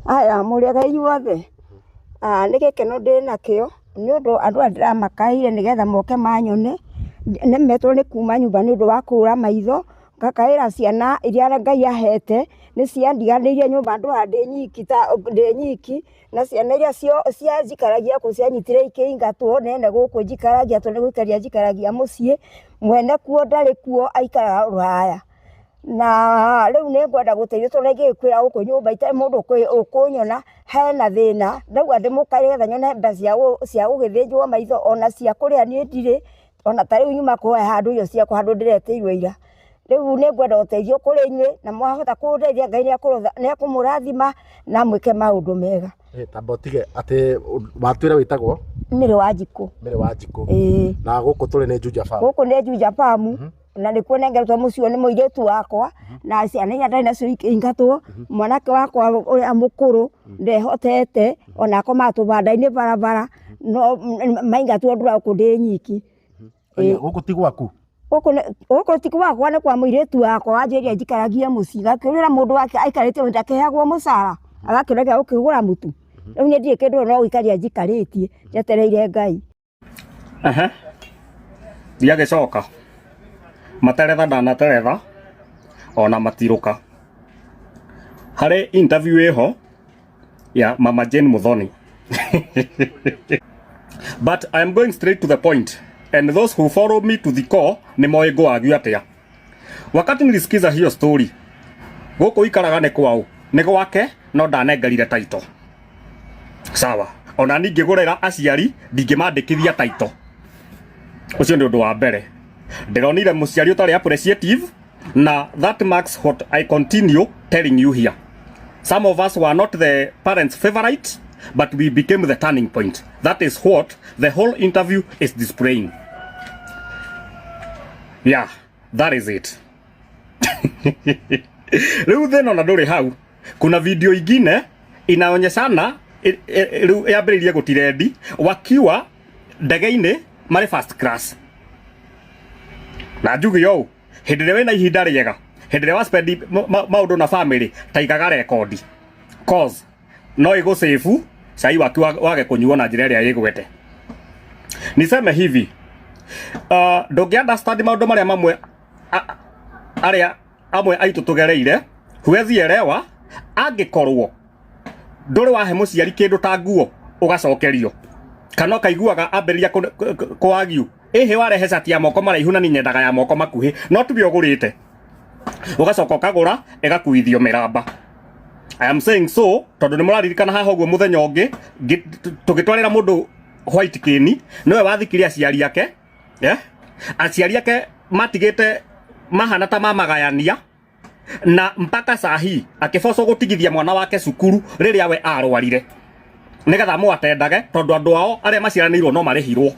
Aya mũrĩega inyuothe? Nĩ gĩkeno ndĩnakĩo nĩ ũndũ andũ aya ndĩramakaĩire nĩgetha moke manyone, nemetwo nĩ kuma nyũmba nĩ ũndũ wa kũra maitho, ngakaĩra ciana iria Ngai ahete, nĩ ciandiganĩirie nyũmba ndũraga ndĩ nyiki ta ndĩ nyiki, na ciana iria cianjikaragia gũkũ cianyitire ikĩingatwo nene gũkũ njikaragia tondũ nĩ gũikaria njikaragia mũciĩ, mwene kuo ndarĩ kuo aikaraga rũraya. Na rĩu nĩ ngwenda gũteithio tondũ ingĩgĩkuĩra gũkũ nyũmba itarĩ mũndũ ũkũnyona hena thĩna, ndauga ndĩmũkaĩre nĩgetha nyone mbeca cia gũgĩthĩnjwo maitho ona cia kũrĩa niĩ ndirĩ, ona ta rĩu nyuma kũhoya handũ irio ciakwa handũ ndĩretĩirwo ira. Rĩu nĩ ngwenda ũteithio kũrĩ inyuĩ na mwahota kũndeithia Ngai nĩ ekũmũrathima na amwĩke maũndũ mega. Tamba ũtige atĩ watwĩra wĩtagwo? Mary Wanjikũ. Mary Wanjikũ. Ĩĩ. Na gũkũ tũrĩ nĩ Juja Farm. Gũkũ nĩ Juja Farm. Na nĩkuo nengeretwo mũciĩ ũyũ nĩ mũirĩtu wakwa, na ciana iria ndarĩ nacio ikĩingatwo, mwanake wakwa ũrĩa mũkũrũ ndehotete, ona akomaga tũbanda-inĩ barabara, no maingatwo ndũraga gũkũ ndĩ nyiki. Ĩĩ. Gũkũ ti gwaku? Gũkũ ti gwakwa nĩ kwa mũirĩtu wakwa wanjĩrire njikaragie mũciĩ, ngakĩũrĩra mũndũ wake aikarĩte ũũ ndakĩheagwo mũcara, agakĩrega gũkĩgũra mũtu, rĩu niĩ ndirĩ kĩndũ no gũikaria njikarĩtie njetereire Ngai. Ehe. Ndiagĩcoka. Materetha ndanateretha ona matirũka. Harĩ interview ĩho ya Mama Jane Muthoni. But I am going straight to the point and those who follow me to the core nĩ moĩ ngũagio atĩa. Wakati nilisikiza hiyo story, gũkũ ikaraga nĩ kwaũ nĩ gwake no ndanengerire title. Sawa, ona niĩ ngĩgũrĩra aciari ndingĩmandĩkithia title. Ũcio nĩ ũndũ wa mbere. Ndĩronire mũciari ũtarĩ appreciative na that marks what I continue telling you here. Some of us were not the parents' favorite, but we became the turning point. That is what the whole interview is displaying. Yeah, that is it. Rĩu thĩna ona ndũrĩ hau. Kuna video ingine inaonyeshana rĩu yambĩrĩirie gũtirendi wakiwa ndege-inĩ marĩ first class. Na njuge ũũ, hĩndĩ ĩrĩa wĩna ihinda rĩega, hĩndĩ ĩrĩa wa spend maũndũ na family, ta igaga rekondi. Cause no ĩgũsave cai waku wage kũnyuo na njĩra ĩrĩa ĩgwete. Niseme hivi, ndũngĩ understand maũndũ marĩa mamwe arĩa amwe aitũ tũgereire, huwezi elewa angĩkorwo ndũrĩ wahe mũciari kĩndũ ta nguo ũgacokerio kana ũkaiguaga ambĩrĩria kũagiu ĩhĩ warehe cati ya moko maraihu na niĩ nyendaga ya moko makuhĩ no tuge ũgũrĩte ũgacoka ũkagũra ĩgakuithio mĩramba. I am saying so tondũ nĩ mũraririkana haha ũguo mũthenya ũngĩ tũgĩtwarĩra mũndũ white kĩni nĩwe wathikire aciari ake, yeah? Aciari ake matigĩte mahana ta mamagayania na mpaka saa hii akĩbocwo gũtigithia mwana wake cukuru rĩrĩa we arwarire nĩgetha amũatendage tondũ andũ ao arĩa maciaranĩirwo no marĩhirwo.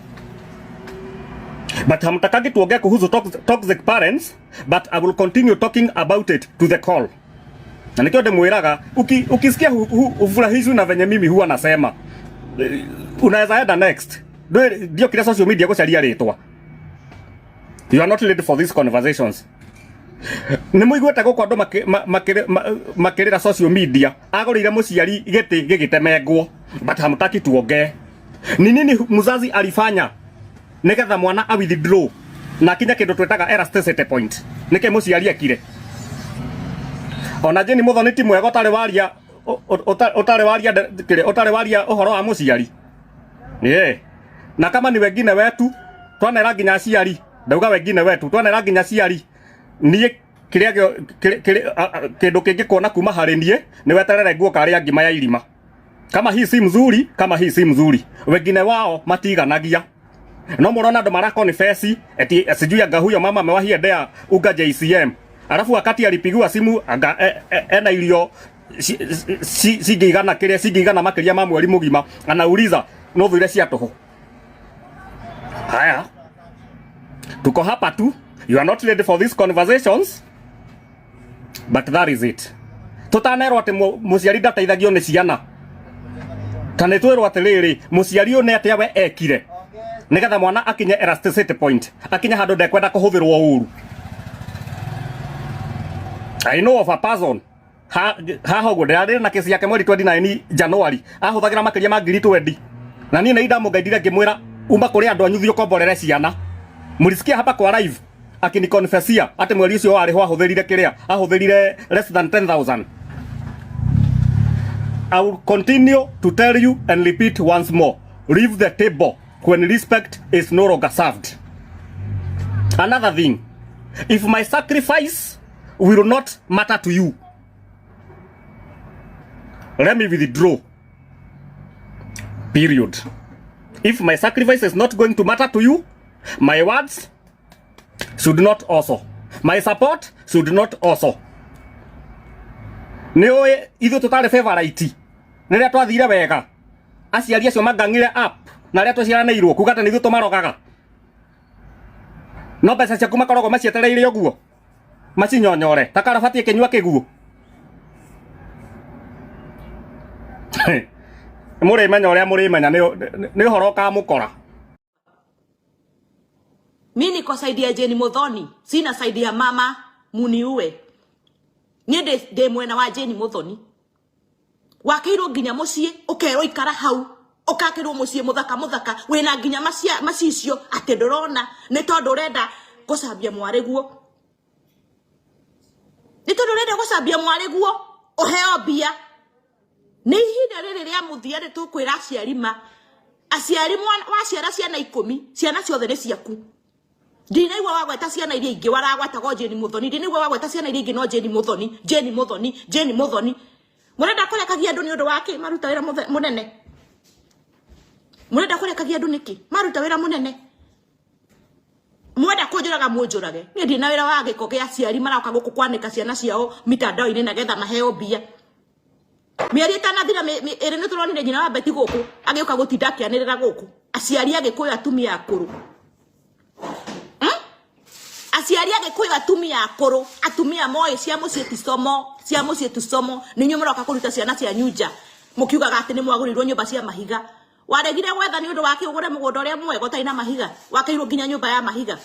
But hamtakangi tuongee kuhusu toxic parents, but I will continue talking about it to the call. Na nikio ndĩmwĩraga ukisikia hufurahishwi na venye mimi huwa nasema, unaweza enda next. Ndiokire social media gũcaria rĩtwa. You are not ready for these conversations. Nĩ mũiguĩte gũkũ andũ makĩrĩra social media agũrĩire mũciari gĩtĩ gĩgĩtemengwo, but hamtaki tuongee. Ni nini mzazi alifanya nigetha mwana a withdraw na akinya kindu twetaga elasticity point? Niki mũciari ekire? Ona Jane Muthoni ti mwega ũtarĩ waria ũtarĩ waria kĩrĩa ũtarĩ waria ũhoro wa mũciari. Yeah. Na kama ni wengine wetu twanera nginya aciari, ndauga wengine wetu twanera nginya aciari, niĩ kĩrĩa kĩndũ kĩngĩ kuona kuma harĩ niĩ nĩ weterere nguo karĩa ngima ya irima. Kama hii si mzuri, kama hii si mzuri. Wengine wao matiganagia. No mũrona andũ mara confess eti sijui anga huyo mama amewahi endea unga JCM. Alafu wakati alipigiwa simu anga ena irio cingĩigana kĩrĩa cingĩigana makĩria ma mweri mũgima, anauliza no thuire cia tũhũ. Haya, tuko hapa tu. You are not ready for these conversations, but that is it. Tũtanerwo atĩ mũciari ndateithagio nĩ ciana, ta nĩ twĩrwo atĩrĩrĩ, mũciari ũyũ nĩ atĩa we ekire nĩgetha mwana akinye elasticity point, akinye handũ ndekwenda kũhũthĩrwo ũru. I know of a person. Haha ũguo ndĩrarĩ na kesi yake mweri 29 January, ahũthagĩra makĩria ma ngiri 20, na niĩ nĩ ndamũgaidire ngĩmwĩra uma kũrĩ andũ anyu, thiĩ ũkomborere ciana. Mlisikia hapa kwa live akiniconfessia atĩ mweri ũcio warĩho ahũthĩrire kĩrĩa ahũthĩrire less than 10,000. I will continue to tell you and repeat once more. Leave the table when respect is no longer served. Another thing, if my sacrifice will not matter to you, let me withdraw. Period. If my sacrifice is not going to matter to you, my words should not also. My support should not also. Nĩ ũĩ ithuĩ tũtarĩ favorite rĩrĩa twathire wega, aciari acio mangang'ire up na arĩa tũciaranĩirwo kuga atĩ nĩ ithuĩ tũmarogaga, no mbeca ciaku makoragwo macietereire ũguo macinyonyore ta karabati ĩkĩnyua kĩguũ. Mũrĩmenya ũrĩa mũrĩmenya nĩ ũhoro ũkamũkora. Mi niko side ya Jane Muthoni, sina side ya mama muniue. Niĩ ndĩ mwena wa Jane Muthoni. Wakĩirwo nginya mũciĩ, ũkerwo ikara hau, ũkakĩrwo mũciĩ mũthaka mũthaka wĩna nginya macicio atĩ ndũrona, nĩ tondũ ũrenda gũcambia mwarĩguo, nĩ tondũ ũrenda gũcambia mwarĩguo ũheo mbia. Nĩ ihinda rĩrĩ rĩa mũthia nĩ tũkwĩra aciari ma aciari, waciara ciana 10, ciana ciothe nĩ ciaku. Ndinaigua wagweta ciana iria ingĩ, waragwetago Jane Muthoni. Ndinaigua wagweta ciana iria ingĩ, no Jane Muthoni, Jane Muthoni, Jane Muthoni. Mũrenda kũrekagia andũ nĩ ũndũ wa kĩ? Maruta wĩra mũnene. Mũrenda kũrekagia andũ nĩkĩ? Maruta wĩra mũnene. Mwenda kũnjũraga, mũnjũrage. Niĩ ndirĩ na wĩra wa gĩko gĩa aciari maroka gũkũ kwanĩka ciana ciao mitandao-inĩ nagetha maheo mbia. Mĩeri ĩtanathira ĩrĩ nĩ tũronire nyina wa Beti gũkũ agĩũka gũtinda akĩanĩrĩra gũkũ. Aciari a Gĩkũyũ, atumia akũrũ, Aciari a Gĩkũyũ, atumia akũrũ, atumia moĩ cia mũciĩ ti como, cia mũciĩ ti como, nĩ inyuĩ mũroka kũruta ciana cianyu nja mũkiugaga atĩ nĩ mwagũrĩirwo nyũmba cia mahiga. Waregire gwetha nĩ ũndũ wa kĩ ũgũre mũgũnda ũrĩa mwega ũtarĩ na mahiga? Wakĩirwo nginya nyũmba ya mahiga.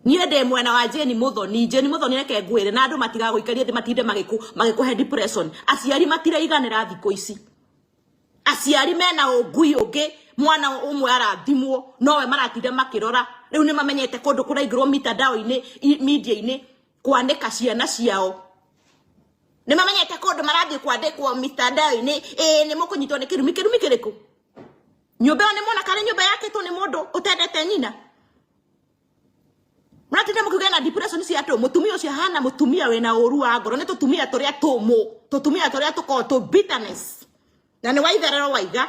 Niĩ ndĩ mwena wa Jane Muthoni. Jane Muthoni, reke ngwĩre, na andũ matigagũikaria thĩ matinde magĩkũhe depression. Aciari matiraiganĩra thikũ ici. Aciari mena ũngui ũngĩ, mwana ũmwe arathimwo nowe maratinda makĩrora. Rĩu nĩ mamenyete kũndũ kũraingĩrwo mitandao-inĩ, media-inĩ kwanĩka ciana ciao. Nĩ mamenyete kũndũ marathiĩ kwandĩkwo mitandao-inĩ. Ĩĩ, nĩ mũkũnyitwo nĩ kĩrumi. Kĩrumi kĩrĩkũ? Nyũmba ĩyo nĩ mona karĩ nyũmba yakĩtwo nĩ mũndũ ũtendete nyina. Mũratinda mũkiuga na depression cia andũ. Mũtumia ũcio ahana mũtumia wĩna ũru wa ngoro. Nĩ tũtumia tũrĩa tũmũ, tũtumia tũrĩa tũkoragwo tũ bitterness, na nĩ waitherero waiga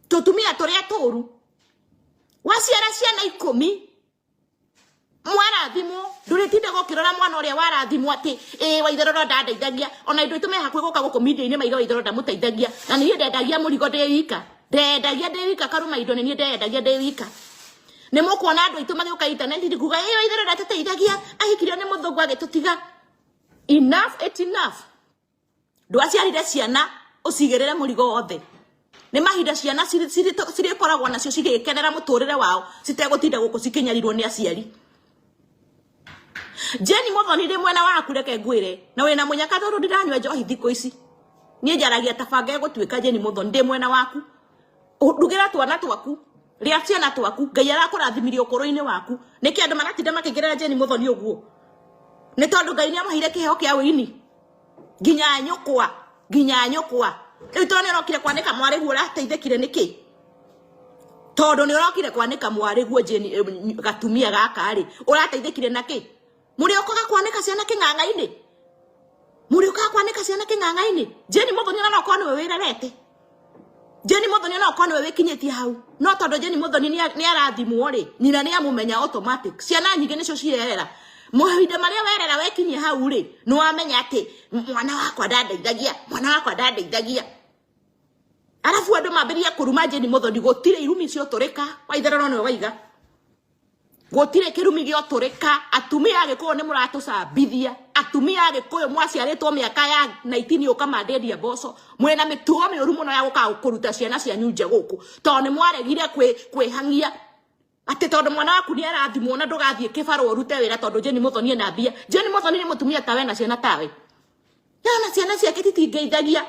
tũtumia tũrĩa tũru. Waciara ciana 10, mwarathimwo, ndũrĩtindaga ũkĩrora mwana ũrĩa warathimwo atĩ ĩĩ waitherero ndandeithagia. Ona indo itũ me hakuhĩ gũka gũkũ media-inĩ maiga waitherero ndamũteithagia, na niĩ ndendagia mũrigo ndĩ wika, ndendagia ndĩ wika. Karũma indo nĩ niĩ ndendagia ndĩ wika. Nĩ mũkuona andũ aitũ magĩũka intaneti kuga ĩĩ waitherero ndatũteithagia, ahikirio nĩ mũthũngũ agĩtũtiga. Enough it enough. Ndwaciarire ciana ũcigĩrĩre mũrigo wothe. Nĩ mahinda ciana cirĩkoragwo nacio cigĩkenera mũtũrĩre wao, citegũtinda gũkũ cikĩnyarirwo nĩ aciari. Jane Muthoni, ndĩ mwena waku, reke ngwĩre, na wĩna mũnyaka, tondũ ndiranyua njohi thikũ ici, niĩ njaragia ta banga ĩgũtuĩka. Jane Muthoni, ndĩ mwena waku. Ndugĩra twana twaku, rĩa ciana twaku. Ngai arakũrathimirie ũkũrũ-inĩ waku. Nĩkĩ andũ maratinda makĩingĩrĩra Jane Muthoni ũguo? Nĩ tondũ Ngai nĩ amũheire kĩheo kĩa ũini nginya nyũkwa, nginya nyũkwa. Rĩu tondũ nĩ ũrokire kwanĩka mwarĩguo, ũrateithĩkire nĩkĩ? Tondũ nĩ ũrokire kwanĩka mwarĩguo Jane, gatumia gaka rĩ, ũrateithĩkire nakĩ? Mũrĩũkaga kwanĩka ciana kĩng'ang'a-inĩ, mũrĩũkaga kwanĩka ciana kĩng'ang'a-inĩ. Jane Muthoni, ona no okorwo nĩwe wĩrerete Jane Muthoni, no okorwo nĩwe wĩkinyĩtie hau, no tondũ Jane Muthoni nĩ arathimwo rĩ, nyina nĩ amũmenya automatic. Ciana nyingĩ nĩcio cirerera. Mahinda marĩa werera wekinyia hau rĩ, nĩ wamenya atĩ mwana wakwa ndandeithagia, mwana wakwa ndandeithagia. Arabu andũ mambĩrĩria kũruma Jane Muthoni. Gũtirĩ irumi ciotũrĩka. Waitherero nĩwe waiga gũtirĩ kĩrumi gĩotũrĩka. Atumia a Gĩkũyũ, nĩ mũratũcambithia. Atumia a Gĩkũyũ mwaciarĩtwo mĩaka ya 19 ũkamanderia mboco, mwĩna mĩtugo mĩũru mũno ya gũkaga kũruta ciana cianyu nja gũkũ, tondũ nĩ mwaregire kwĩhang'ia. Atä tondå mwana waku nä arathimwo na ndågathiä kä barå å rute wä ra tondå Jane Muthoni ena mbia. Jane Muthoni nä må tumia tawe na ciana tawe, na ciana ciake citingeithagia,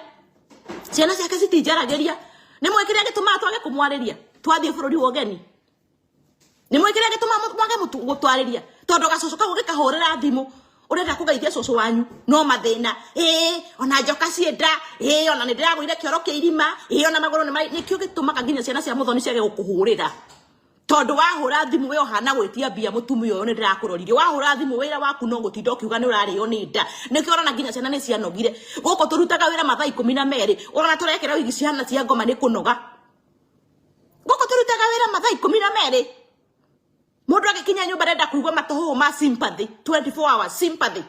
ciana ciake citinjaragä ria. Nä mwä kä rä a gä tå maga twage kå mwarä ria twathiä bå rå ri wa å geni? Nä mwä kä rä a gä tå maga mwage gå twarä ria? Tondå gacåcå kau gä kahå rä ra thimå urenda kugeithia cucu wanyu no mathina, ii ona njoka cienda, ii ona nä ndäragåire kä oro kä irima, ii ona magå rå nä kä o gä tå maga nginya ciana cia Muthoni ciage gå kå hå rä ra, tondu wahura thimu we uhana gwitia mbia mutumia uyu ni ndirakũroririe. Wahura thimu wira waku no gutinda ukiuga ni urario ni nda. Nikio urona nginya ciana ni cianogire. Guku turutaga wira mathaa 12, urona turekera wigi ciana cia ngoma ni kunoga. Guku turutaga wira mathaa 12, mundu agikinya nyumba arenda kuigua matuhuhu ma sympathy, 24 hours sympathy.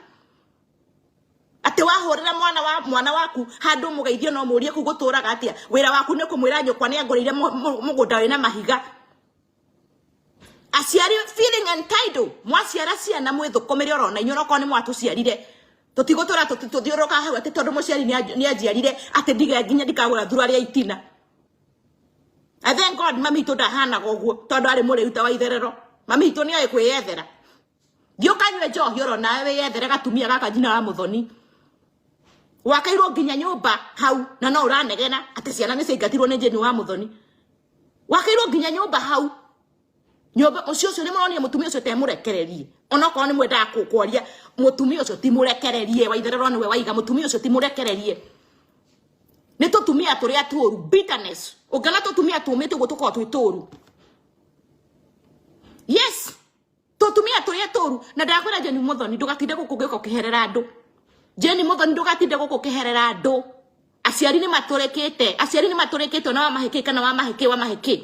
Ati wahurira mwana wa mwana waku handu mugeithio no murie kuu guturaga atia, wira waku ni kumwira nyukwa ni angurire mugunda wina mahiga. Aciari feeling entitled, mwaciara ciana mwithukumire orona inyuĩ onokorwo nĩ mwatũciarire, tũtigũtũra tũthiũrũrũkaga hau atĩ tondũ mũciari nĩ anjiarire atĩ ndige nginya ndikagũra thurari ya itina. I thank God mami witũ ndahanaga ũguo tondũ arĩ mũrĩu ta wa itherero. Mami witũ nĩoĩ kwĩyethera. Thiĩ ũkanyue njohi oro nawe wĩyethere gatumia gaka jina wa Muthoni. Wakairwo nginya nyũmba hau na no ũranegena atĩ ciana nĩ ciaingatirwo nĩ Jane wa Muthoni. Wakairwo nginya nyũmba hau. Nyũmba ũcio ũcio nĩ mũronire mũtumia ũcio temũrekererie. Onokorwo nĩ mwendaga kwaria mũtumia ũcio ti mũrekererie, Waitherero nĩwe waiga mũtumia ũcio ti mũrekererie. Nĩ tũtumia tũrĩa tũru, bitterness. Ũngĩona tũtumia tũmĩte ũguo tũkoragwo twĩ tũru. Yes, tũtumia tũrĩa tũru. Na ndakwĩra Jane Muthoni ndũgatinde gũkũ ũgĩũka ũkĩherera andũ. Jane Muthoni ndũgatinde gũkũ ũkĩherera andũ. Aciari nĩ matũrĩkĩte, aciari nĩ matũrĩkĩte ona wamahe kĩ kana wamahe kĩ wamahe kĩ.